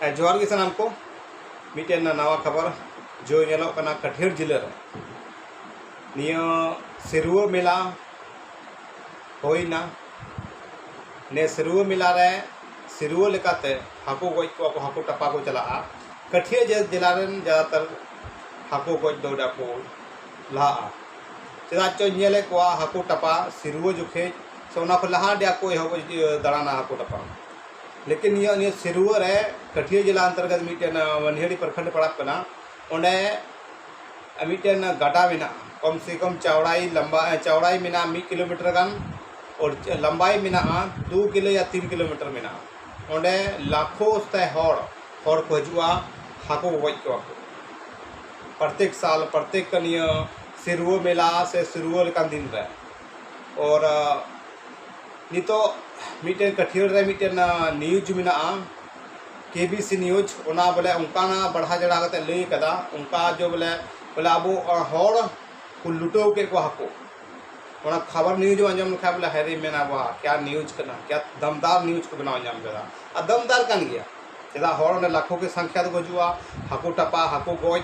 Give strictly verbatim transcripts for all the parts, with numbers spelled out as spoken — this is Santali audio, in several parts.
ᱦᱮᱸ, ᱡᱚᱦᱟᱨ ᱜᱮ ᱥᱟᱱᱟᱢ ᱠᱚ᱾ ᱢᱤᱫᱴᱮᱱ ᱱᱟᱣᱟ ᱠᱷᱚᱵᱚᱨ ᱡᱚ ᱧᱮᱞᱚᱜ ᱠᱟᱱᱟ ᱠᱟᱹᱴᱷᱤᱭᱟᱹᱲ ᱡᱤᱞᱟᱹ ᱨᱮ᱾ ᱱᱤᱭᱟᱹ ᱥᱤᱨᱣᱟᱹ ᱢᱮᱞᱟ ᱦᱩᱭᱱᱟ᱾ ᱱᱤᱭᱟᱹ ᱥᱤᱨᱣᱟᱹ ᱢᱮᱞᱟ ᱨᱮ ᱥᱤᱨᱣᱟᱹ ᱞᱮᱠᱟᱛᱮ ᱦᱟᱹᱠᱩ ᱜᱚᱡ ᱠᱚᱣᱟ ᱠᱚ, ᱦᱟᱹᱠᱩ ᱴᱟᱯᱟ ᱠᱚ ᱪᱟᱞᱟᱜᱼᱟ᱾ ᱠᱟᱹᱴᱷᱤᱭᱟᱹ ᱡᱮ ᱡᱮᱞᱟ ᱨᱮᱱ ᱡᱟᱫᱟᱛᱟᱨ ᱦᱟᱹᱠᱩ ᱜᱚᱡ ᱫᱚ ᱚᱸᱰᱮ ᱠᱚ ᱞᱟᱦᱟᱜᱼᱟ᱾ ᱪᱮᱫᱟᱜ ᱪᱚᱧ ᱧᱮᱞᱮᱫ ᱠᱚᱣᱟ ᱦᱟᱹᱠᱩ ᱴᱟᱯᱟ ᱥᱤᱨᱣᱟᱹ ᱡᱚᱠᱷᱮᱡ ᱥᱮ ᱚᱱᱟ ᱠᱷᱚᱱ ᱞᱟᱦᱟ ᱟᱹᱰᱤ ᱟᱠᱚ ᱮᱦᱚᱵ ᱫᱟᱬᱟᱱᱟ ᱦᱟᱹᱠᱩ ᱴᱟᱯᱟ᱾ ᱞᱮᱠᱤᱱ ᱱᱤᱭᱟᱹ, ᱱᱤᱭᱟᱹ ᱥᱤᱨᱣᱟᱹ ᱨᱮ ᱠᱟᱹᱴᱷᱤᱭᱟᱹ ᱡᱮᱞᱟ ᱚᱱᱛᱚᱨᱜᱚᱛ ᱢᱤᱫᱴᱮᱱ, ᱟᱸ, ᱢᱟᱹᱱᱦᱤᱭᱟᱹᱲᱤ ᱯᱨᱚᱠᱷᱚᱸᱰ ᱯᱟᱲᱟᱜ ᱠᱟᱱᱟ᱾ ᱚᱸᱰᱮ ᱢᱤᱫᱴᱮᱱ ᱜᱟᱰᱟ ᱢᱮᱱᱟᱜᱼᱟ, ᱠᱚᱢ ᱥᱮ ᱠᱚᱢ ᱪᱟᱣᱲᱟᱭ ᱞᱟᱢᱵᱟ, ᱪᱟᱣᱲᱟᱭ ᱢᱮᱱᱟᱜᱼᱟ ᱢᱤᱫ ᱠᱤᱞᱳᱢᱤᱴᱟᱨ ᱜᱟᱱ, ᱟᱨ ᱞᱟᱢᱵᱟᱭ ᱢᱮᱱᱟᱜᱼᱟ ᱫᱩ ᱠᱤᱞᱳ ᱭᱟ ᱛᱤᱱ ᱠᱤᱞᱳᱢᱤᱴᱟᱨ ᱢᱮᱱᱟᱜᱼᱟ᱾ ᱚᱸᱰᱮ ᱞᱟᱠᱷᱚ ᱥᱛᱟᱭ ᱦᱚᱲ, ᱦᱚᱲ ᱠᱚ ᱦᱤᱡᱩᱜᱼᱟ, ᱦᱟᱹᱠᱩ ᱠᱚ ᱜᱚᱡ ᱠᱚᱣᱟ ᱠᱚ᱾ ᱯᱨᱚᱛᱮᱠ ᱥᱟᱞ, ᱯᱨᱚᱛᱮᱠ ᱱᱤᱭᱟᱹ ᱥᱤᱨᱣᱟᱹ ᱢᱮᱞᱟ ᱥᱮ ᱥᱤᱨᱣᱟᱹ ᱞᱮᱠᱟᱱ ᱫᱤᱱ ᱨᱮ᱾ ᱟᱨ, ᱟᱸ, ᱱᱤᱛᱚᱜ ᱢᱤᱫᱴᱮᱱ ᱠᱟᱹᱴᱷᱤᱭᱟᱹᱲ ᱨᱮ ᱢᱤᱫᱴᱮᱱ, ᱟᱸ, ᱱᱤᱭᱩᱡᱽ ᱢᱮᱱᱟᱜᱼᱟ, ᱠᱮ ᱵᱤ ᱥᱤ ᱱᱤᱭᱩᱡᱽ, ᱚᱱᱟ ᱵᱚᱞᱮ ᱚᱱᱠᱟᱱᱟᱜ ᱵᱟᱲᱦᱟ ᱪᱟᱲᱦᱟ ᱠᱟᱛᱮ ᱞᱟᱹᱭ ᱠᱟᱫᱟ, ᱚᱱᱠᱟ ᱡᱮ ᱵᱚᱞᱮ, ᱵᱚᱞᱮ ᱟᱵᱚ, ᱟᱸ, ᱦᱚᱲ ᱠᱚ ᱞᱩᱴᱟᱹᱣ ᱠᱮᱫ ᱠᱚᱣᱟ ᱦᱟᱹᱠᱩ᱾ ᱚᱱᱟ ᱠᱷᱚᱵᱚᱨ ᱱᱤᱭᱩᱡᱽ ᱮᱢ ᱟᱸᱡᱚᱢ ᱞᱮᱠᱷᱟᱱ ᱵᱚᱞᱮ ᱦᱟᱭ ᱨᱮ ᱢᱮᱱᱟ, "ᱵᱟᱦ, ᱠᱭᱟ ᱱᱤᱭᱩᱡᱽ ᱠᱟᱱᱟ, ᱠᱭᱟ ᱫᱟᱢᱫᱟᱨ ᱱᱤᱭᱩᱡᱽ ᱠᱚ ᱵᱮᱱᱟᱣ ᱧᱟᱢ ᱠᱮᱫᱟ᱾" ᱟᱨ ᱫᱟᱢᱫᱟᱨ ᱠᱟᱱ ᱜᱮᱭᱟ, ᱪᱮᱫᱟᱜ ᱦᱚᱲ ᱚᱸᱰᱮ ᱞᱟᱠᱷᱚ ᱠᱮ ᱥᱚᱝᱠᱷᱭᱟ ᱛᱮᱠᱚ ᱦᱤᱡᱩᱜᱼᱟ, ᱦᱟᱹᱠᱩ ᱴᱟᱯᱟ, ᱦᱟᱹᱠᱩ ᱜᱚᱡ,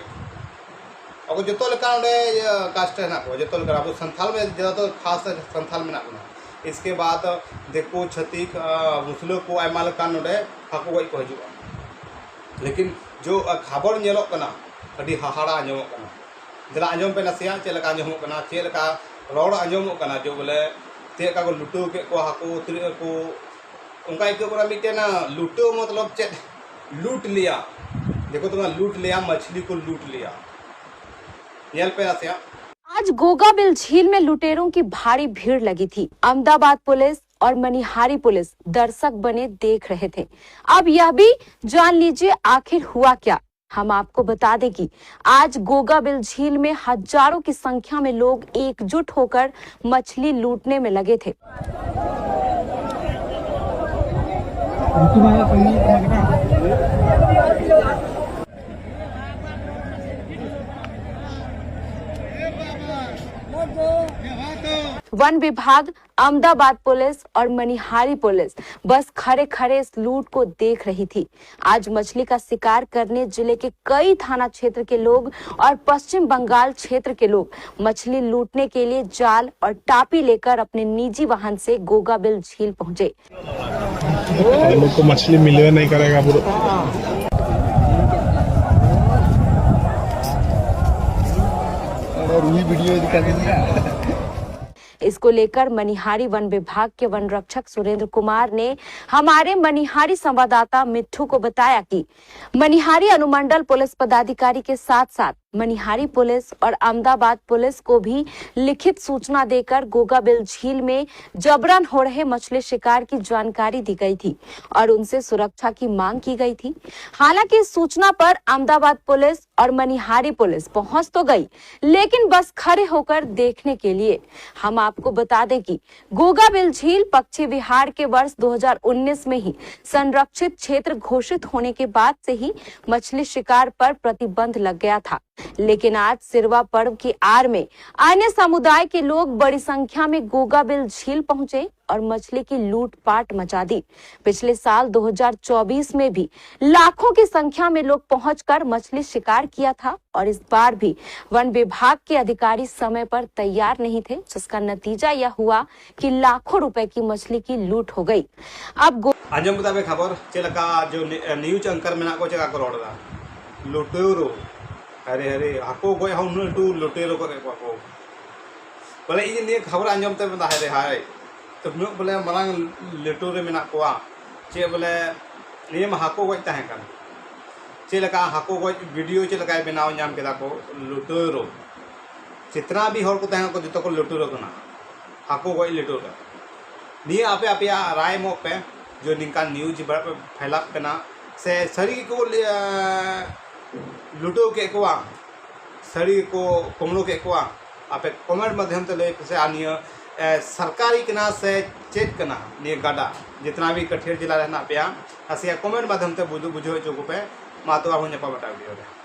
ᱟᱵᱚ ᱡᱚᱛᱚ ᱞᱮᱠᱟᱱ ᱚᱸᱰᱮ, ᱤᱭᱟᱹ, ᱠᱟᱥᱴ ᱦᱮᱱᱟᱜ ᱠᱚᱣᱟ, ᱡᱚᱛᱚ ᱞᱮᱠᱟᱱ ᱟᱵᱚ ᱥᱟᱱᱛᱷᱟᱞ ᱢᱮ ᱡᱚᱛᱚ ᱠᱷᱟᱥ ᱥᱟᱱᱛᱷᱟᱞ ᱢᱮᱱᱟᱜ ᱵᱚᱱᱟ᱾ ᱤᱥᱠᱮ ᱵᱟᱫ ᱫᱤᱠᱩ, ᱪᱷᱟᱹᱛᱤᱠ, ᱟᱸ, ᱢᱩᱥᱞᱟᱹ ᱠᱚ ᱟᱭᱢᱟ ᱞᱮᱠᱟᱱ ᱱᱚᱰᱮ ᱦᱟᱹᱠᱩ ᱜᱚᱡ ᱠᱚ ᱦᱤᱡᱩᱜᱼᱟ᱾ ᱞᱮᱠᱤᱱ ᱡᱚ, ᱟᱸ, ᱠᱷᱚᱵᱚᱨ ᱧᱮᱞᱚᱜ ᱠᱟᱱᱟ, ᱟᱹᱰᱤ ᱦᱟᱦᱟᱲᱟ ᱟᱸᱡᱚᱢᱚᱜ ᱠᱟᱱᱟ᱾ ᱫᱮᱞᱟ ᱟᱸᱡᱚᱢ ᱯᱮ ᱱᱟᱥᱮᱭᱟᱜ ᱪᱮᱫ ᱞᱮᱠᱟ ᱟᱸᱡᱚᱢᱚᱜ ᱠᱟᱱᱟ, ᱪᱮᱫ ᱞᱮᱠᱟ ᱨᱚᱲ ᱟᱸᱡᱚᱢᱚᱜ ᱠᱟᱱᱟ, ᱡᱮ ᱵᱚᱞᱮ ᱪᱮᱫ ᱞᱮᱠᱟ ᱠᱚ ᱞᱩᱴᱟᱹᱣ ᱠᱮᱫ ᱠᱚᱣᱟ ᱦᱟᱹᱠᱩ, ᱛᱤᱱᱟᱹᱜ ᱠᱚ, ᱚᱱᱠᱟ ᱟᱹᱭᱠᱟᱹᱜ ᱠᱟᱱᱟ ᱢᱤᱫᱴᱮᱱ, ᱟᱸ, ᱞᱩᱴᱟᱹᱣ ᱢᱚᱛᱞᱚᱵ ᱪᱮᱫ? ᱞᱩᱴ ᱞᱤᱭᱟ᱾ ᱫᱤᱠᱩ ᱛᱮᱢᱟ ᱞᱩᱴ ᱞᱤᱭᱟ, ᱢᱟᱪᱷᱞᱤ ᱠᱚ ᱞᱩᱴ ᱞᱤᱭᱟ᱾ ᱧᱮᱞ ᱯᱮ ᱱᱟᱥᱮᱭᱟᱜ᱾ आज गोगाबिल झील में लुटेरों की भारी भीड़ लगी थी। अहमदाबाद पुलिस और मनिहारी पुलिस दर्शक बने देख रहे थे। अब यह भी जान लीजिए आखिर हुआ क्या। हम आपको बता दें कि आज गोगाबिल झील में हजारों की संख्या में लोग एकजुट होकर मछली लूटने में लगे थे। वन विभाग अहमदाबाद पुलिस और मनिहारी पुलिस बस खड़े खड़े इस लूट को देख रही थी। आज मछली का शिकार करने जिले के कई थाना क्षेत्र के लोग और पश्चिम बंगाल क्षेत्र के लोग मछली लूटने के लिए जाल और टापी लेकर अपने निजी वाहन से गोगाबिल झील पहुंचे। हम लोग को मछली मिलवे नहीं करेगा ब्रो। इसको लेकर मनिहारी वन विभाग के वन रक्षक सुरेंद्र कुमार ने हमारे मनिहारी संवाददाता मिट्ठू को बताया कि मनिहारी अनुमंडल पुलिस पदाधिकारी के साथ साथ मनिहारी पुलिस और अहमदाबाद पुलिस को भी लिखित सूचना देकर गोगाबिल झील में जबरन हो रहे मछली शिकार की जानकारी दी गई थी और उनसे सुरक्षा की मांग की गई थी। हालांकि इस सूचना पर अहमदाबाद पुलिस और मनिहारी पुलिस पहुंच तो गई, लेकिन बस खड़े होकर देखने के लिए। हम आपको बता दें कि गोगाबिल झील पक्षी विहार के वर्ष दो हज़ार उन्नीस में ही संरक्षित क्षेत्र घोषित होने के बाद से ही मछली शिकार पर प्रतिबंध लग गया था, लेकिन आज सिरवा पर्व की आर में अन्य समुदाय के लोग बड़ी संख्या में गोगाबिल झील पहुंचे और मछली की लूटपाट मचा दी। पिछले साल दो हज़ार चौबीस में भी लाखों की संख्या में लोग पहुंचकर मछली शिकार किया था और इस बार भी वन विभाग के अधिकारी समय पर तैयार नहीं थे, जिसका नतीजा यह हुआ कि लाखों रुपए की मछली की लूट हो गई। अब गो- ᱟᱸᱡᱚᱢ ᱠᱮᱫᱟ ᱯᱮ ᱠᱷᱚᱵᱚᱨ, ᱪᱮᱫ ᱞᱮᱠᱟ ᱡᱚ ᱱᱤ- ᱱᱤᱭᱩᱡᱽ ᱮᱝᱠᱟᱨ ᱢᱮᱱᱟᱜ ᱠᱚ, ᱪᱮᱫ ᱞᱮᱠᱟ ᱠᱚ ᱨᱚᱲ ᱮᱫᱟ? ᱞᱩᱴᱮᱨᱳ, ᱦᱟᱭᱨᱮ ᱦᱟᱭᱨᱮ, ᱦᱟᱹᱠᱩ ᱜᱚᱡ ᱦᱚᱸ ᱩᱱᱟᱹᱜ ᱞᱟᱹᱴᱩ ᱞᱩᱴᱮᱨᱳ ᱜᱚᱡ ᱠᱮᱫ ᱠᱚᱣᱟ ᱠᱚ᱾ ᱵᱚᱞᱮ ᱤᱧ ᱱᱤᱭᱟᱹ ᱠᱷᱚᱵᱚᱨ ᱟᱸᱡᱚᱢ ᱛᱮ ᱢᱮᱱᱫᱟ, ᱦᱟᱭᱨᱮ ᱦᱟᱭ, ᱛᱚ ᱩᱱᱟᱹᱜ ᱵᱚᱞᱮ ᱢᱟᱨᱟᱝ ᱞᱟᱹᱴᱩ ᱨᱮ ᱢᱮᱱᱟᱜ ᱠᱚᱣᱟ, ᱪᱮᱫ ᱵᱚᱞᱮ ᱱᱤᱭᱟᱹ ᱢᱟ ᱦᱟᱹᱠᱩ ᱜᱚᱡ ᱛᱟᱦᱮᱸ ᱠᱟᱱᱟ᱾ ᱪᱮᱫ ᱞᱮᱠᱟ ᱦᱟᱹᱠᱩ ᱜᱚᱡ ᱵᱷᱤᱰᱤᱭᱳ ᱪᱮᱫ ᱞᱮᱠᱟᱭ ᱵᱮᱱᱟᱣ ᱧᱟᱢ ᱠᱮᱫᱟ ᱠᱚ, ᱞᱩᱴᱮᱨᱳ᱾ ᱡᱮᱛᱱᱟ ᱵᱤ ᱦᱚᱲ ᱠᱚ ᱛᱟᱦᱮᱸ ᱠᱟᱱᱟ ᱠᱚ, ᱡᱚᱛᱚ ᱠᱚ ᱞᱩᱴᱮᱨᱳ ᱠᱟᱱᱟ, ᱦᱟᱹᱠᱩ ᱜᱚᱡ ᱞᱩᱴᱮᱨᱳ᱾ ᱱᱤᱭᱟᱹ ᱟᱯᱮ ᱟᱯᱮᱭᱟᱜ ᱨᱟᱭ ᱮᱢᱚᱜ ᱯᱮ, ᱡᱮ ᱱᱤᱝᱠᱟᱱ ᱱᱤᱭᱩᱡᱽ ᱯᱷᱮᱞᱟᱜ ᱠᱟᱱᱟ ᱥᱮ ᱥᱟᱹᱨᱤ ᱜᱮᱠᱚ ᱞᱩᱴᱮᱨᱳ ᱠᱮᱫ ᱠᱚᱣᱟ, ᱥᱟᱹᱨᱤ ᱜᱮᱠᱚ ᱠᱩᱢᱵᱽᱲᱩ ᱠᱮᱫ ᱠᱚᱣᱟ? ᱟᱯᱮ ᱠᱚᱢᱮᱱᱴ ᱢᱟᱫᱽᱫᱷᱚᱢ ᱛᱮ ᱞᱟᱹᱭ ᱯᱮᱥᱮ᱾ ᱟᱨ ᱱᱤᱭᱟᱹ ᱮ, ᱥᱚᱨᱠᱟᱨᱤ ᱠᱟᱱᱟ ᱥᱮ ᱪᱮᱫ ᱠᱟᱱᱟ ᱱᱤᱭᱟᱹ ᱜᱟᱰᱟ? ᱡᱮᱛᱱᱟ ᱵᱤ ᱠᱟᱹᱴᱷᱤᱭᱟᱹᱲ ᱡᱮᱞᱟ ᱨᱮ ᱦᱮᱱᱟᱜ ᱯᱮᱭᱟ, ᱱᱟᱥᱮᱭᱟᱜ ᱠᱚᱢᱮᱱᱴ ᱢᱟᱫᱽᱫᱷᱚᱢ ᱛᱮ ᱵᱩᱡᱷᱟᱹᱣ ᱵᱩᱡᱷᱟᱹᱣ ᱦᱚᱪᱚ ᱠᱚᱯᱮ᱾ ᱢᱟ ᱛᱚᱵᱮ ᱟᱨᱦᱚᱸ ᱧᱟᱯᱟᱢ ᱮᱴᱟᱜ ᱵᱷᱤᱰᱤᱭᱳ ᱨᱮ᱾